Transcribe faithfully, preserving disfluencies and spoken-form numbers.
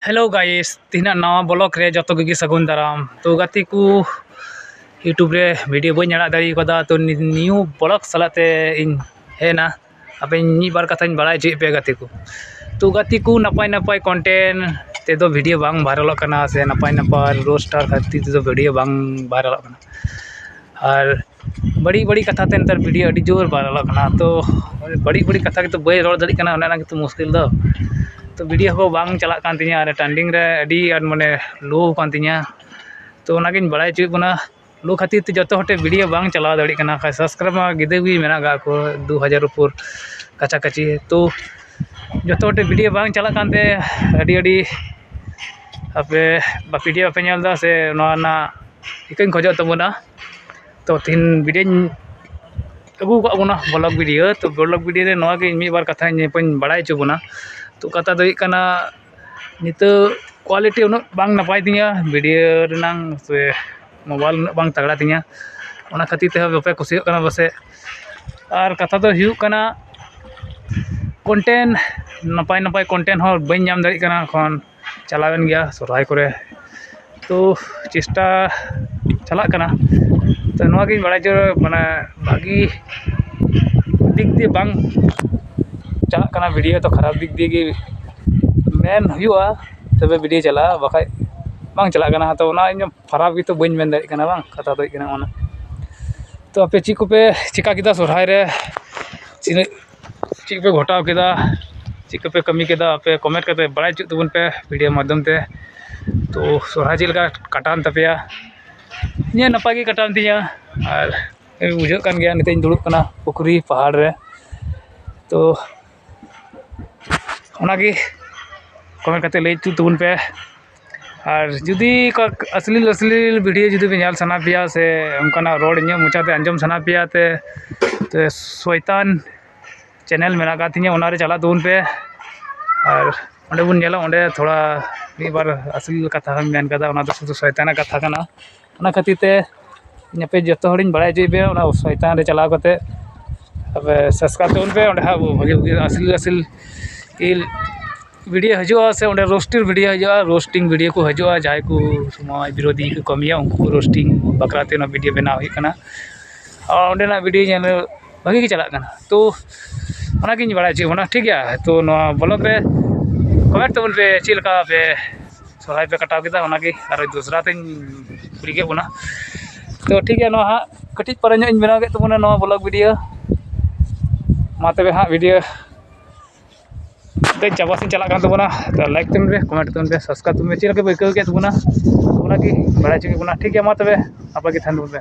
Hello guys, ᱛᱮᱦᱮᱧᱟᱜ ᱱᱟᱣᱟ vlog ᱨᱮ ᱡᱚᱛᱚ ᱠᱚᱜᱮ ᱥᱟᱹᱜᱩᱱ ᱫᱟᱨᱟᱢ᱾ ᱛᱚ ᱜᱟᱛᱮ ᱠᱚ, YouTube ᱨᱮ video ᱵᱟᱹᱧ ᱟᱲᱟᱜ ᱫᱟᱲᱮ ᱠᱟᱫᱟ, ᱛᱚ new vlog ᱥᱟᱞᱟᱜ ᱛᱮ ᱤᱧ ᱦᱮᱡ ᱮᱱᱟ᱾ ᱟᱯᱮ ᱢᱤᱫ ᱵᱟᱨ ᱠᱟᱛᱷᱟᱧ ᱵᱟᱲᱟᱭ ᱦᱚᱪᱚᱭᱮᱫ ᱯᱮᱭᱟ ᱜᱟᱛᱮ ᱠᱚ᱾ ᱛᱚ ᱜᱟᱛᱮ ᱠᱚ, ᱱᱟᱯᱟᱭ ᱱᱟᱯᱟᱭ content ᱛᱮᱫᱚ video ᱵᱟᱝ ᱵᱷᱟᱭᱨᱟᱞᱚᱜ ᱠᱟᱱᱟ, ᱥᱮ ᱱᱟᱯᱟᱭ ᱱᱟᱯᱟᱭ roaster ᱠᱷᱟᱹᱛᱤᱨ ᱛᱮᱫᱚ video ᱵᱟᱝ ᱵᱷᱟᱭᱨᱟᱞᱚᱜ ᱠᱟᱱᱟ᱾ ᱟᱨ ᱵᱟᱹᱲᱤᱡ ᱵᱟᱹᱲᱤᱡ ᱠᱟᱛᱷᱟ ᱛᱮ ᱱᱮᱛᱟᱨ video ᱟᱹᱰᱤ ᱡᱳᱨ ᱵᱷᱟᱭᱨᱟᱞᱚᱜ ᱠᱟᱱᱟ᱾ ᱛᱚ ᱵᱟᱹᱲᱤᱡ ᱵᱟᱹᱲᱤᱡ ᱠᱟᱛᱷᱟ ᱜᱮᱛᱚ ᱵᱟᱹᱧ ᱨᱚᱲ ᱫᱟᱲᱮᱭᱟᱜ ᱠᱟᱱᱟ, ᱚᱱᱮ ᱚᱱᱟ ᱜᱮᱛᱚ ᱢᱩᱥᱠᱤᱞ ᱫᱚ᱾ ᱛᱚ video ᱦᱚᱸ ᱵᱟᱝ ᱪᱟᱞᱟᱜ ᱠᱟᱱ ᱛᱤᱧᱟᱹ, ᱟᱨ trending ᱨᱮ ᱟᱹᱰᱤ ᱟᱸᱴ ᱢᱟᱱᱮ low ᱠᱟᱱ ᱛᱤᱧᱟᱹ᱾ ᱛᱚ ᱚᱱᱟᱜᱤᱧ ᱵᱟᱲᱟᱭ ᱦᱚᱪᱚᱭᱮᱫ ᱵᱚᱱᱟ, low ᱠᱷᱟᱹᱛᱤᱨ ᱛᱮ ᱡᱚᱛᱚ ᱦᱚᱲ ᱴᱷᱮᱱ video ᱵᱟᱝ ᱪᱟᱞᱟᱣ ᱫᱟᱲᱮᱭᱟᱜ ᱠᱟᱱᱟ᱾ ᱠᱷᱟᱡ subscribe ᱢᱟ ᱜᱤᱫᱟᱹᱨ ᱜᱮ ᱢᱮᱱᱟᱜ ᱠᱟᱜ ᱠᱚ, ᱫᱩ ᱦᱟᱡᱟᱨ ᱩᱯᱚᱨ ᱠᱟᱪᱷᱟ ᱠᱟᱪᱷᱤ᱾ ᱛᱚ ᱡᱚᱛᱚ ᱦᱚᱲ ᱴᱷᱮᱱ video ᱵᱟᱝ ᱪᱟᱞᱟᱜ ᱠᱟᱱᱛᱮ ᱟᱹᱰᱤ ᱟᱹᱰᱤ ᱟᱯᱮ video ᱵᱟᱯᱮ ᱧᱮᱞ ᱮᱫᱟ, ᱥᱮ ᱱᱚᱣᱟ ᱨᱮᱱᱟᱜ ᱤᱠᱟᱹᱧ ᱠᱷᱚᱡᱚᱜ ᱛᱟᱵᱚᱱᱟ᱾ ᱛᱚ ᱛᱤᱦᱤᱧ videoᱧ ᱟᱹᱜᱩ ᱟᱠᱟᱫ ᱵᱚᱱᱟ vlog video᱾ ᱛᱚ vlog video ᱨᱮ ᱱᱚᱣᱟ ᱜᱮ ᱢᱤᱫ ᱵᱟᱨ ᱠᱟᱛᱷᱟᱧ ᱵᱟᱲᱟᱭ ᱦᱚᱪᱚ ᱵᱚᱱᱟ᱾ ᱛᱚ ᱠᱟᱛᱷᱟ ᱫᱚ ᱦᱩᱭᱩᱜ ᱠᱟᱱᱟ, ᱱᱤᱛᱚᱜ quality ᱩᱱᱟᱹᱜ ᱵᱟᱝ ᱱᱟᱯᱟᱭ ᱛᱤᱧᱟᱹ video ᱨᱮᱱᱟᱝ, ᱥᱮ mobile ᱩᱱᱟᱹᱜ ᱵᱟᱝ ᱛᱟᱜᱲᱟ ᱛᱤᱧᱟᱹ, ᱚᱱᱟ ᱠᱷᱟᱹᱛᱤᱨ ᱛᱮᱦᱚᱸ ᱵᱟᱯᱮ ᱠᱩᱥᱤᱭᱟᱜ ᱠᱟᱱᱟ ᱯᱟᱥᱮᱡ᱾ ᱟᱨ ᱠᱟᱛᱷᱟ ᱫᱚ ᱦᱩᱭᱩᱜ ᱠᱟᱱᱟ, content, ᱱᱟᱯᱟᱭ ᱱᱟᱯᱟᱭ content ᱦᱚᱸ ᱵᱟᱹᱧ ᱧᱟᱢ ᱫᱟᱲᱮᱭᱟᱜ ᱠᱟᱱᱟ᱾ ᱮᱠᱷᱚᱱ ᱪᱟᱞᱟᱣᱮᱱ ᱜᱮᱭᱟ ᱥᱚᱦᱨᱟᱭ ᱠᱚᱨᱮ, ᱛᱚ ᱪᱮᱥᱴᱟ ᱪᱟᱞᱟᱜ ᱠᱟᱱᱟ᱾ ᱛᱚ ᱱᱚᱣᱟᱜᱤᱧ ᱵᱟᱲᱟᱭ ᱦᱚᱪᱚ, ᱢᱟᱱᱮ ᱵᱷᱟᱹᱜᱤ ᱫᱤᱠ ᱫᱤᱭᱮ ᱵᱟᱝ ᱪᱟᱞᱟᱜ ᱠᱟᱱᱟ video, ᱛᱚ ᱠᱷᱟᱨᱟᱯ ᱫᱤᱠ ᱫᱤᱭᱮ ᱜᱮ ᱢᱮᱱ ᱦᱩᱭᱩᱜᱼᱟ, ᱛᱚᱵᱮ video ᱪᱟᱞᱟᱜᱼᱟ, ᱵᱟᱠᱷᱟᱡ ᱵᱟᱝ ᱪᱟᱞᱟᱜ ᱠᱟᱱᱟ᱾ ᱛᱚ ᱚᱱᱟ ᱤᱧ ᱠᱷᱟᱨᱟᱯ ᱜᱮᱛᱚ ᱵᱟᱹᱧ ᱢᱮᱱ ᱫᱟᱲᱮᱭᱟᱜ ᱠᱟᱱᱟ, ᱵᱟᱝ? ᱠᱟᱛᱷᱟ ᱫᱚ ᱦᱩᱭᱩᱜ ᱠᱟᱱᱟ ᱚᱱᱟ᱾ ᱛᱚ ᱟᱯᱮ ᱪᱮᱫ ᱠᱚᱯᱮ ᱪᱮᱠᱟ ᱠᱮᱫᱟ ᱥᱚᱦᱨᱟᱭ ᱨᱮ? ᱛᱤᱱᱟᱹᱜ ᱪᱮᱫ ᱯᱮ ᱜᱷᱚᱴᱟᱣ ᱠᱮᱫᱟ, ᱪᱮᱫ ᱠᱚᱯᱮ ᱠᱟᱹᱢᱤ ᱠᱮᱫᱟ, ᱟᱯᱮ comment ᱠᱟᱛᱮ ᱵᱟᱲᱟᱭ ᱦᱚᱪᱚᱜ ᱛᱟᱵᱚᱱ ᱯᱮ video ᱢᱟᱫᱽᱫᱷᱚᱢ ᱛᱮ᱾ ᱛᱚ ᱥᱚᱦᱨᱟᱭ ᱪᱮᱫ ᱞᱮᱠᱟ ᱠᱟᱴᱟᱣᱮᱱ ᱛᱟᱯᱮᱭᱟ? ᱤᱧᱟᱹᱜ ᱱᱟᱯᱟᱭ ᱜᱮ ᱠᱟᱴᱟᱣᱮᱱ ᱛᱤᱧᱟᱹ, ᱟᱨ ᱵᱩᱡᱷᱟᱹᱜ ᱠᱟᱱ ᱜᱮᱭᱟ᱾ ᱱᱤᱛᱚᱜ ᱤᱧ ᱫᱩᱲᱩᱵ ᱠᱟᱱᱟ ᱯᱩᱠᱷᱨᱤ ᱯᱟᱦᱟᱲ ᱨᱮ᱾ ᱛᱚ ᱚᱱᱟᱜᱮ comment ᱠᱟᱛᱮ ᱞᱟᱹᱭ ᱦᱚᱪᱚ ᱛᱟᱵᱚᱱ ᱯᱮ᱾ ᱟᱨ ᱡᱩᱫᱤ ᱚᱠᱟ ᱟᱥᱞᱤᱞ ᱟᱥᱞᱤᱞ video ᱡᱩᱫᱤ ᱯᱮ ᱧᱮᱞ ᱥᱟᱱᱟ ᱯᱮᱭᱟ, ᱥᱮ ᱚᱱᱠᱟᱱᱟᱜ ᱨᱚᱲ ᱤᱧᱟᱹᱜ ᱢᱚᱪᱟᱛᱮ ᱟᱸᱡᱚᱢ ᱥᱟᱱᱟ ᱯᱮᱭᱟ ᱛᱮ, ᱛᱚ ᱥᱚᱭᱛᱟᱱ channel ᱢᱮᱱᱟᱜ ᱟᱠᱟᱫ ᱛᱤᱧᱟᱹ, ᱚᱱᱟᱨᱮ ᱪᱟᱞᱟᱜ ᱛᱟᱵᱚᱱ ᱯᱮ᱾ ᱟᱨ ᱚᱸᱰᱮ ᱵᱚᱱ ᱧᱮᱞᱟ, ᱚᱸᱰᱮ ᱛᱷᱚᱲᱟ ᱢᱤᱫ ᱵᱟᱨ ᱟᱥᱞᱤᱞ ᱠᱟᱛᱷᱟ ᱦᱚᱸᱧ ᱢᱮᱱ ᱠᱟᱫᱟ, ᱚᱱᱟ ᱫᱚ ᱥᱩᱫᱷᱩ ᱥᱚᱭᱛᱟᱱᱟᱜ ᱠᱟᱛᱷᱟ ᱠᱟᱱᱟ᱾ ᱚᱱᱟ ᱠᱷᱟᱹᱛᱤᱨ ᱛᱮ ᱤᱧ ᱟᱯᱮ ᱡᱚᱛᱚ ᱦᱚᱲᱤᱧ ᱵᱟᱲᱟᱭ ᱦᱚᱪᱚᱭᱮᱫ ᱯᱮᱭᱟ, ᱚᱱᱟ ᱥᱚᱭᱛᱟᱱ ᱨᱮ ᱪᱟᱞᱟᱣ ᱠᱟᱛᱮ ᱟᱯᱮ subscribe ᱛᱟᱵᱚᱱ ᱯᱮ᱾ ᱚᱸᱰᱮ ᱦᱟᱸᱜ ᱵᱷᱟᱹᱜᱤ ᱵᱷᱟᱹᱜᱤ ᱟᱥᱞᱤᱞ ᱟᱥᱞᱤᱞ ᱵᱷᱤᱰᱤᱭᱳ ᱦᱤᱡᱩᱜᱼᱟ ᱥᱮ ᱚᱸᱰᱮ ᱨᱳᱥᱴᱤᱝ ᱵᱷᱤᱰᱤᱭᱳ ᱦᱤᱡᱩᱜᱼᱟ, ᱨᱳᱥᱴᱤᱝ ᱵᱷᱤᱰᱤᱭᱳ ᱠᱚ ᱦᱤᱡᱩᱜᱼᱟ, ᱡᱟᱦᱟᱸᱭ ᱠᱚ ᱥᱚᱢᱟᱡᱽ ᱵᱤᱨᱳᱫᱷᱤ ᱠᱚ ᱠᱟᱹᱢᱤᱭᱟ ᱩᱱᱠᱩ ᱠᱚ ᱨᱳᱥᱴᱤᱝ ᱵᱟᱠᱷᱨᱟ ᱛᱮ ᱚᱱᱟ ᱵᱷᱤᱰᱤᱭᱳ ᱵᱮᱱᱟᱣ ᱦᱩᱭᱩᱜ ᱠᱟᱱᱟ᱾ ᱟᱨ ᱚᱸᱰᱮᱱᱟᱜ ᱵᱷᱤᱰᱤᱭᱳ ᱧᱮᱞ ᱵᱷᱟᱹᱜᱤ ᱜᱮ ᱪᱟᱞᱟᱜ ᱠᱟᱱᱟ᱾ ᱛᱚ ᱚᱱᱟᱜᱤᱧ ᱵᱟᱲᱟᱭ ᱦᱚᱪᱚᱭᱮᱫ ᱵᱚᱱᱟ, ᱴᱷᱤᱠ ᱜᱮᱭᱟ? ᱛᱚ ᱱᱚᱣᱟ ᱵᱞᱚᱜ ᱯᱮ ᱠᱚᱢᱮᱱᱴ ᱛᱟᱵᱚᱱ ᱯᱮ, ᱪᱮᱫ ᱞᱮᱠᱟ ᱯᱮ ᱥᱚᱦᱨᱟᱭ ᱯᱮ ᱠᱟᱴᱟᱣ ᱠᱮᱫᱟ, ᱚᱱᱟᱜᱮ ᱟᱨ ᱫᱚᱥᱨᱟ ᱛᱮᱧ ᱠᱩᱞᱤ ᱠᱮᱫ ᱵᱚᱱᱟ᱾ ᱛᱚ ᱴᱷᱤᱠ ᱜᱮᱭᱟ, ᱱᱚᱣᱟ ᱦᱟᱸᱜ ᱠᱟᱹᱴᱤᱡ ᱯᱚᱨᱮ ᱧᱚᱜ ᱤᱧ ᱵᱮᱱᱟᱣ ᱠᱮᱫ ᱛᱟᱵᱚᱱᱟ ᱱᱚᱣᱟ ᱵᱞᱚᱜ ᱵᱷᱤᱰᱤᱭᱳ᱾ ᱢᱟ ᱛᱚᱵᱮ ᱦᱟᱸᱜ ᱵᱷᱤᱰᱤᱭᱳ ᱫᱚ ᱪᱟᱵᱟ ᱥᱮᱫ ᱪᱟᱞᱟᱜ ᱠᱟᱱ ᱛᱟᱵᱚᱱᱟ᱾ ᱛᱚ ᱞᱟᱭᱤᱠ ᱛᱟᱵᱚᱱ ᱯᱮ, ᱠᱚᱢᱮᱱᱴ ᱛᱟᱵᱚᱱ ᱯᱮ, ᱥᱟᱵᱥᱠᱨᱟᱭᱤᱵ ᱛᱟᱵᱚᱱ ᱯᱮ, ᱪᱮᱫ ᱞᱮᱠᱟ ᱯᱮ ᱟᱹᱭᱠᱟᱹᱣ ᱠᱮᱫ ᱛᱟᱵᱚᱱᱟ ᱚᱱᱟᱜᱮ ᱵᱟᱲᱟᱭ ᱦᱚᱪᱚ ᱠᱮᱫ ᱵᱚᱱᱟ, ᱴᱷᱤᱠ ᱜᱮᱭᱟ? ᱢᱟ ᱛᱚᱵᱮ ᱱᱟᱯᱟᱭ ᱜᱮ ᱛᱟᱦᱮᱱ ᱛᱟᱵᱚᱱ ᱯᱮ᱾